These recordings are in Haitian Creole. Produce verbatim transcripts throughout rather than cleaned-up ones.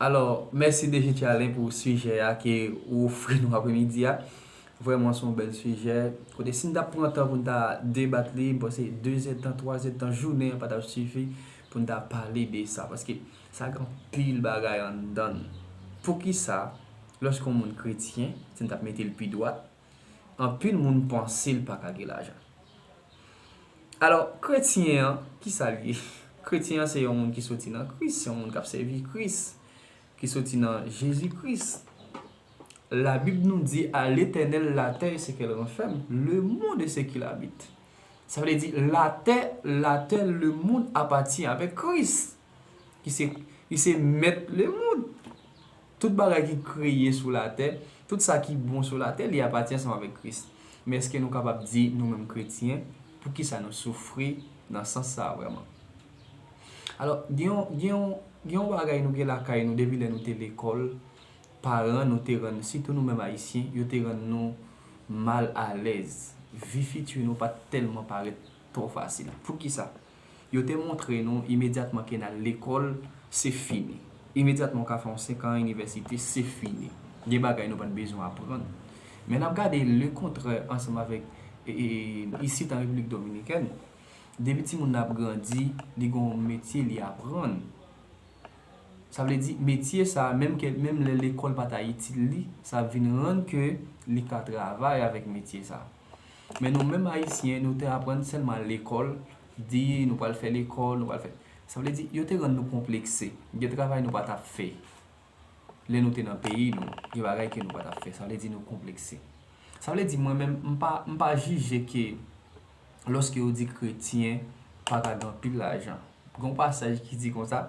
Alò, mèsi D J Tchalen pou sijè a ke ou ofri nou apremidi a. Vrèman, se yon bèl sijè. Kote si n t ap pran tan pou n ta debat li, m panse de zèdtan, twa zèdtan jounen an pa t ap sifi pou n ta pale de sa. Paske sa gen anpil bagay anndan l. Poukisa, lòske yon moun kretyen, si n t ap mete l pi dwat, anpil moun panse l pa ka gen lajan? Alò, kretyen an, ki sa l ye? Kretyen an se yon moun ki soti nan Kris, se yon moun k ap sèvi Kris, ki soti nan Jezi Kris. Labib nou di, à l'Éternel la terre et ce qu'elle renferme, le monde et ce qu'il habite. Sa vle di, latè, latè, le monde appartient avec Christ, ki se, ki se mèt le monde. Tout bagay ki kreye sou latè, tout sa ki bon sou latè, li apati ansanm avèk Kris. Men èske nou kapab di, nou menm kretyen, poukisa nou soufri nan sans sa a vrèman? Alò, gen yon, gen yon, gen yon bagay nou gen lakay nou depi lè nou te lekòl, paran nou te rann, sitou nou menm Ayisyen, yo te rann nou mal alèz. Vi fiti nou pa t tèlman parèt twò fasil. Poukisa? Yo te montre nou imedyatman ke n al lekòl, se fini. Imedyatman w ka fè yon senk an inivèsite, se fini. Gen bagay nou pa t bezwen aprann. Men n ap gade le kontrè ansanm avèk, e, e, isit an Repiblik Dominikèn. Depi timoun nan ap grandi, li gen yon metye li aprann. Sa vle di, metye sa, menm ke, menm lè lekòl pa ta itil li, sa vin rann ke li ka travay avèk metye sa. Men nou menm Ayisyen, nou te aprann sèlman al lekòl, di nou pral fè lekòl, nou pral fè. Sa vle di, yo te rann nou konplekse. Gen travay nou pa t ap fè. Lè nou te nan peyi nou, gen bagay ke nou pa t ap fè. Sa vle di nou konplekse. Sa vle di mwen menm, m pa, m pa jije ke lòske yo di kretyen pa ka gen anpil lajan. Gen yon pasaj ki di konsa,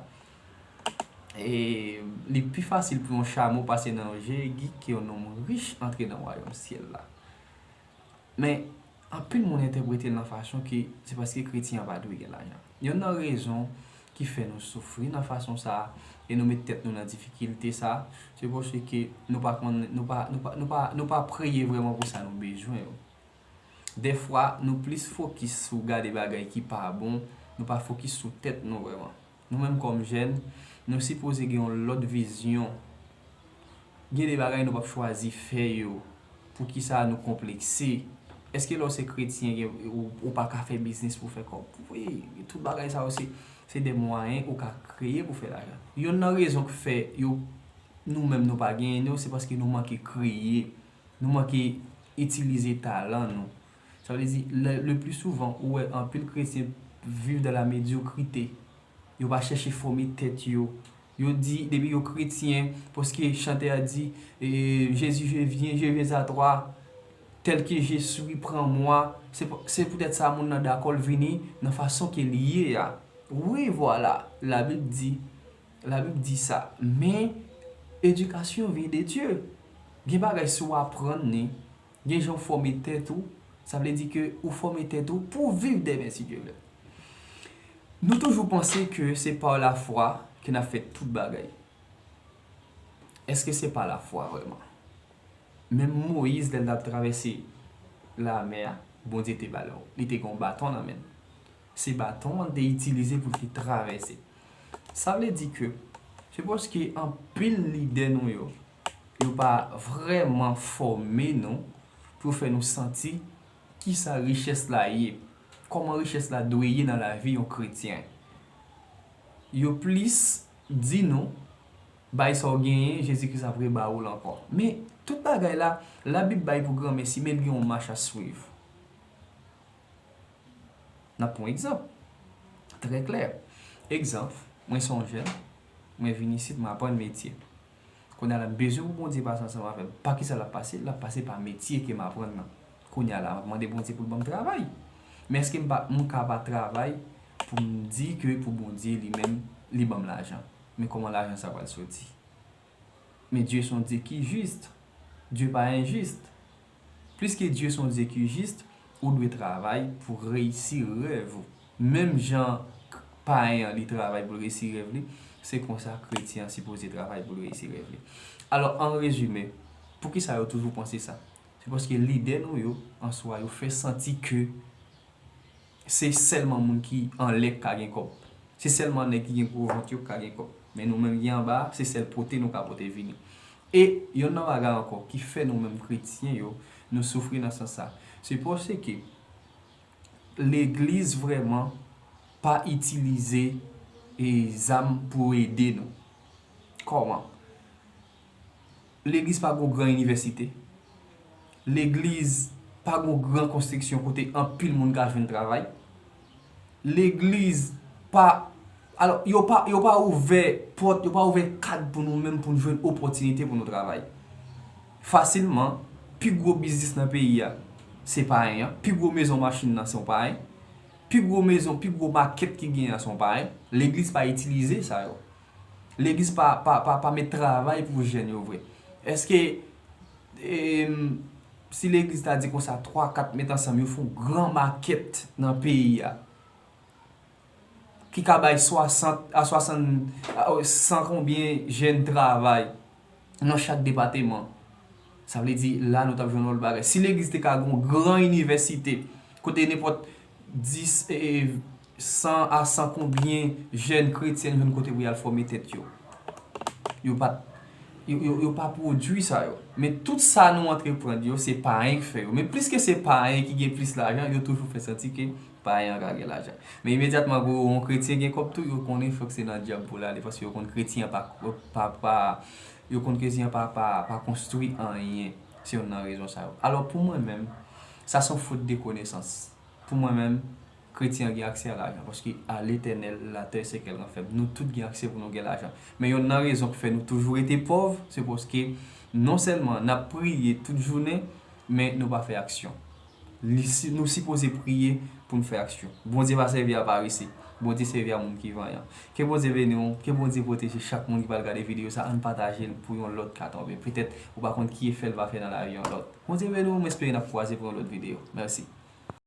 e, li pi fasil pou yon chamo pase nan yon je egi ke yon nonm rich antre nan wayòm syèl la. Men, anpil moun entèprete l nan fason ke se paske kretyen an pa dwe gen lajan. Yonn nan rezon ki fè nou soufri nan fason sa a e nou met tèt nou nan difikilte sa a, se paske nou pa konn, nou pa, nou pa, nou pa, nou pa preye vrèman pou sa nou bezwen yo. Dèfwa, nou plis fokis sou gade bagay ki pa bon, nou pa fokis sou tèt nou vrèman. Nou menm kòm jèn, nou sipoze gen yon lòt vizyon. Gen de bagay nou p ap chwazi fè yo. Poukisa nou konplekse? Èske lè w se kretyen, gen, ou, ou pa ka fè biznis pou w fè kòb? Wi, tout bagay sa yo se, se de mwayen ou ka kreye pou fè lajan. Yonn nan rezon k fè yo, nou menm nou pa genyen yo, se paske nou manke kreye. Nou manke itilize talan nou. Sa vle di, le, le pli souvan, ou wè anpil kretyen viv dans la médiocrité. Yo pa chèche fòme tèt yo. Yo di, depi yo kretyen, paske chantè a di, e, Jésus, je viens, je viens à toi, tel que je suis, prends-moi. Se pou, se poutèt sa moun nan dakò l vini nan fason ke l ye a. Wi, vwala, Labib di, Labib di sa. Men, éducation vient de Dieu. Gen bagay si w aprann ni, gen jan w fòme tèt ou, sa vle di ke ou fòme tèt ou pou w viv dèmen, si Dye vle. Nou toujou panse ke se pa lafwa ke n ap fè tout bagay. Èske se pa lafwa vrèman? Menm Moyiz, lè l t ap travèse lamè a, Bondye te ba l, li te gen yon baton nan men l. Se baton an te itilize pou l te travèse. Sa vle di ke se paske anpil lidè nou yo, yo pa vrèman fòme nou pou fè nou santi kisa richès la ye, kòman richès la dwe ye nan lavi yon kretyen. Yo plis di nou, bay sa w genyen, Jezi Kris ap reba ou l ankò. Men, tout bagay la, Labib bay pou granmesi, men l gen yon mach a swiv. N ap pran yon egzanp. Trè klè. Egzanp, mwen se yon jèn, mwen vin isit, mwen aprann metye. Kounye a la, m bezwen pou Bondye pase ansanm avè m. Pa kisa l ap pase? L ap pase pa metye ke m aprann nan. Kounye a la, m ap mande Bondye pou l ban m travay. Men èske m pa, m ka pa travay pou m di ke pou Bondye li menm, li ban m lajan? Men kòman lajan sa pral soti? Men Dye se yon Dye ki jis. Dye pa enjis. Pliske Dye se yon Dye ki jis, ou dwe travay pou reyisi rèv ou. Menm jan k-, payen an li travay pou l reyisi rèv li, se konsa kretyen an sipoze travay pou l reyisi rèv li. Alò, an rezime, poukisa yo toujou panse sa? Se paske lidè nou yo, an swa, yo fè santi ke se sèlman moun ki anlè k ka gen kòb. Se sèlman nèg ki gen gwo vant yo k ka gen kòb. Men nou menm ki anba a, se sèl pote nou ka pote vini. E yonn nan bagay ankò ki fè nou menm kretyen yo, nou soufri nan sans sa, se paske legliz vrèman pa itilize e zam pou ede nou. Kòman? Legliz pa gon gran inivèsite. Legliz pa gon gran konstriksyon kote anpil moun ka jwenn travay. Legliz pa, alò, yo pa, yo pa ouvè pòt, yo pa ouvè kad pou nou menm pou nou jwenn opòtinite pou nou travay. Fasilman, pi gwo biznis nan peyi a, se payen an. Pi gwo mezon machin nan, se yon payen. Pi gwo mezon, pi gwo makèt ki genyen an, se yon payen. Legliz pa itilize sa yo. Legliz pa, pa, pa, pa met travay pou jèn yo vre. Èske, em, si legliz ta di konsa, twa, kat met ansanm, yo fè yon gran makèt nan peyi a, ki ka bay swasant a swasann, a, san konbyen jèn travay nan chak depateman. Sa vle di, la, nou t ap jwenn yon lòt bagay. Si legliz te ka gen yon gran inivèsite, kote nenpòt dis, e, e, san a san konbyen jèn kretyen jwenn kote pou y al fòme tèt yo. Yo pa t, yo, yo, yo pa pwodui sa yo. Men tout sa nou antreprann yo, se payen ki fè yo. Men pliske se payen ki gen plis lajan, yo toujou fè santi ke payen an ka gen lajan. Men imedyatman, gwo, yon kretyen gen kòb tou, yo konnen fòk se nan dyab pou l ale, paske yo konn kretyen an pa, pa, pa, yo konn kretyen an pa, pa, pa konstwi anyen. Se youn nan rezon sa yo. Alò, pou mwen menm, sa se yon fot de konesans. Pou mwen menm, kretyen an gen aksè a lajan, paske à l'Éternel la terre ce qu'elle renferme. Nou tout gen aksè pou nou gen lajan. Men youn nan rezon ki fè nou toujou rete pòv, se paske non sèlman n ap priye tout jounen, men nou pa fè aksyon. Li si, nou sipoze priye pou n fè aksyon. Bondye pa sèvi a parese. Bondye sèvi a moun ki vanyan. Ke Bondye beni w, ke Bondye pwoteje chak moun ki pral gade videyo sa, ann pataje l pou yon lòt ka tonbe. Petèt, ou pa konn ki efè l va fè nan lavi yon lòt. Bondye beni w, m espere n ap kwaze pou yon lòt videyo. Mèsi.